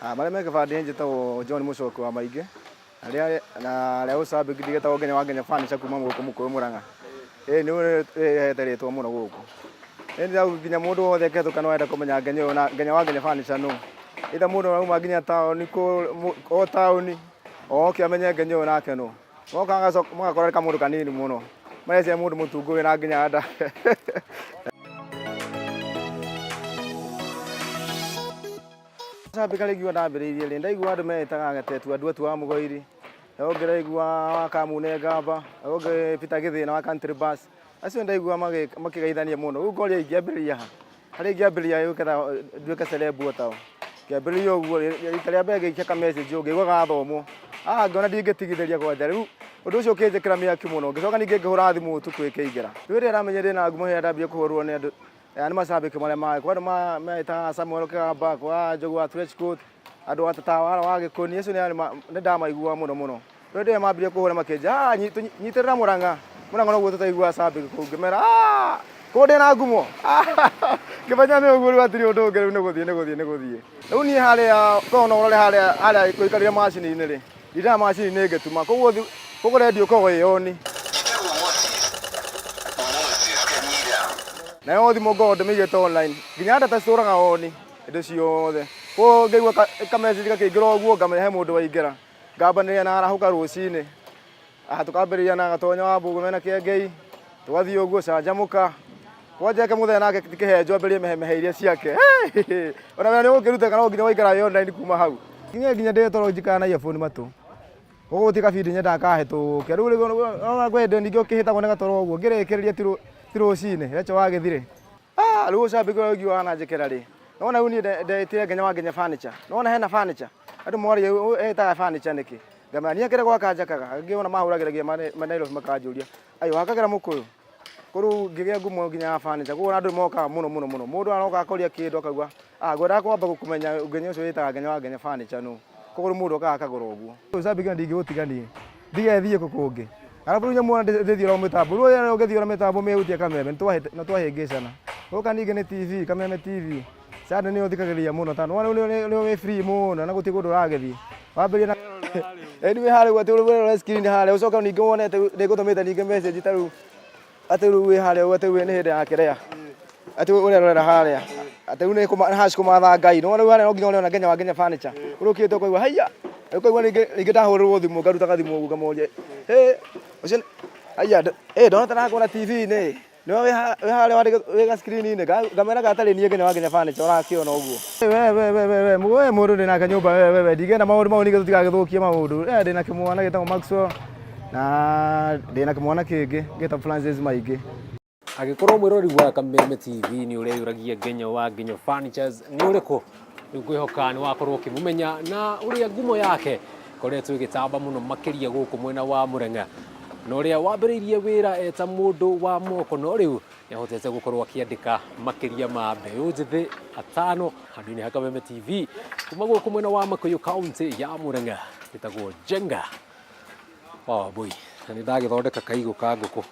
Marĩa me kĩbandĩ njĩtagwo John Mũcoki wa Maingĩ, na rĩa na rĩa ũcambĩki ndigĩtagwo Ngenya wa Ngenya Furniture kuma gũkũ Mũkũyũ Mũrang'a. Ĩĩ nĩ rĩhete rĩtwa mũno gũkũ. Ĩĩ nĩ nginya mũndũ wothe akĩhĩtũka no arenda kũmenya Ngenya ũyũ na Ngenya wa Ngenya Furniture nũ. Either mũndũ arauma nginya taũni o taũni oke amenye Ngenya ũyũ nake nũ. Moka magakora nĩ kamũndũ kanini mũno. Mareciria mũndũ mũtungu wĩna nginya nda. Cambĩka rĩngiuga ndambĩrĩirie rĩ, ndaigua andũ meĩtaga Gatetu andũ atu wa Mũgoiri, he ũngĩ ndaigua wa Kamune Ngamba, he ũngĩ Peter Gĩthĩna wa Country Bus, acio ndaigua makĩgeithania mũno, rĩu ngoria ingĩambĩrĩria ha? Harĩa ingĩambĩrĩria nĩgetha nduĩke celeb o tao? Ngĩambĩrĩria ũguo, rita rĩa mbere ngĩikia ka message ũguo ngĩigua gathomwo, ah ngĩona ndingĩtigithĩria kwanja, rĩu ũndũ ũcio ũkĩnjĩkĩra mĩaki mũno, ngĩcoka ningĩ ngĩhũra thimũ ũtukũ ĩkĩingĩra. Rĩu rĩrĩa ndamenyire ndĩna ngumo hĩndĩ ĩrĩa ndambirie kũhũrwo nĩ andũ Aya nĩ macambĩki marĩa marĩ kwa andũ metaga Samuel Kĩgamba, kwa Njogu wa Trench Coat, andũ a Tata wa Gĩkũni, acio nĩ ndamaiguaga mũno mũno. Rĩu hĩndĩ ĩrĩa mambirie kũhũra makĩnjĩra, "Ah, nyitĩrĩra Mũrang'a, Mũrang'a noguo tũtaiguaga cambĩki kũu." Ngĩmera, "Ah, kũu ndĩna ngumo." Ngĩmenya nĩ ũguo rĩu hatirĩ ũndũ ũngĩ rĩu nĩ gũthiĩ nĩ gũthiĩ nĩ gũthiĩ. Rĩu niĩ harĩa korwo no ũrore harĩa harĩa ngũikarĩire macini-inĩ rĩ, ndindaga macini-inĩ ngĩtuma, koguo koguo redio ĩkoragwo ĩ on. Nayo thimũ ngoragwo ndĩmĩigĩte online, nginya data citũraga on hĩndĩ ciothe. Koguo ngĩigua ka message gakĩingĩra ũguo ngamenya he mũndũ waingĩra. Ngambanĩria na arahũka rũcinĩ, tũkambĩrĩria na Gatonya wa Mbũgũ mena Kĩengei, tũgathiĩ ũguo canjamũka. Kwanja Eke mũthenya nake ti kĩhenjo ambĩrĩrie mehemehe iria ciake. Ona wĩra nĩ ũgũkĩruta kana no nginya waikara wĩ online kuma hau. Nginya nginya ndĩ toro njikaraga na earphone matũ. Koguo gũtirĩ kabindi nyendaga kahĩtũke. Rĩu ũrona kwĩ hĩndĩ ningĩ ũkĩhĩtagwo nĩ gatoro ũguo ngĩrĩkĩrĩria ti rũcinĩ Rachel wagĩthire. Ah, rĩu ũcambĩki ũrĩa ũiguaga wananjĩkĩra rĩ. Nĩwona rĩu niĩ ndetire Ngenya wa Ngenya furniture. Nĩwona hena furniture. Andũ moragia ĩtaga furniture nĩkĩ? Ngamera niĩ kĩrĩa gwaka njakaga. Angĩ ona mahũragĩra nginya ma Nairobi makanjũria, "Ai wakagĩra mũkũyũ?" Koguo rĩu ngĩgĩa ngumo nginya ya furniture. Koguo andũ nĩ mokaga mũno mũno mũno. Mũndũ aroka akoria kĩndũ akauga, "Ah, ngwendaga kwamba kũmenya Ngenya ũcio wĩtaga Ngenya wa Ngenya furniture nũ." Koguo rĩu mũndũ okaga akagũra ũguo. Ũcambĩki ona ndingĩũtiga niĩ. Ndige thiĩ kũ kũngĩ. Arabu rĩu nyamũ ĩno ndĩthiũra mĩtambo. Rĩu ĩyo ũngĩthiũra mĩtambo ũmĩhutie kameme nĩ twahĩngĩcana. Gũka ningĩ nĩ TV, Kameme TV. Sunday nĩyo thikagĩrĩria mũno tondũ nĩwona rĩu nĩyo wĩ free mũno na gũtirĩ kũndũ ũragĩthiĩ. Wambĩrĩria na ĩni wĩ harĩa ũguo atĩ ũrore screen harĩa ũcoke ningĩ wone atĩ nĩngũtũmĩte ningĩ message ta rĩu atĩ rĩu wĩ harĩa ũguo atĩ rĩu nĩ hĩndĩ ya kĩrĩa atĩ ũrerorera harĩa atĩ rĩu nĩ hash kũmatha Ngai nĩwona rĩu harĩa no nginya ũrĩona Ngenya wa Ngenya furniture ũrũkĩte ũkaigua haiya ũkaigua ningĩ ningĩ ndahũrĩrwo thimũ ngaruta gathimũ ũguo ngamoria hĩ ũcio haiya ĩ ndona ta ndakuona TV-inĩ Nĩwe wĩ harĩa wandĩkĩtwo wĩ ga screen-inĩ ngamera gatarĩ niĩ Ngenya wa Ngenya Furniture ũrakĩona ũguo. We we we we we we mũndũ ndĩ nake nyũmba we we we ndingĩenda maũndũ mau ningĩ tũtigagĩthũkie maũndũ. Eh ndĩna kĩmwana gĩtagwo Maxwell na ndĩna kĩmwana kĩngĩ gĩtagwo Francis Maingĩ. Angĩkorwo mwĩrori wa Kameme TV nĩ ũreyũragia Ngenyo wa Ngenyo Furnitures nĩ ũrĩkũ, rĩu ngwĩhoka nĩ wakorwo ũkĩmũmenya na ũrĩa ngumo yake ĩkoretwo ĩgĩtamba mũno makĩria gũkũ mwena wa Mũrang'a. Na ũrĩa wambĩrĩirie wĩra eta mũndũ wa moko no rĩu nĩahotete gũkorwo akĩandĩka makĩria ma mbeũ njĩthĩ atano handũ-inĩ ha Kameme TV kuma gũkũ mwena wa Makuyu kaunti ya Murang'a ĩtagwo Njenga wa Wambui. Na nĩ ndagĩthondeka kaigũ ka ngũkũ.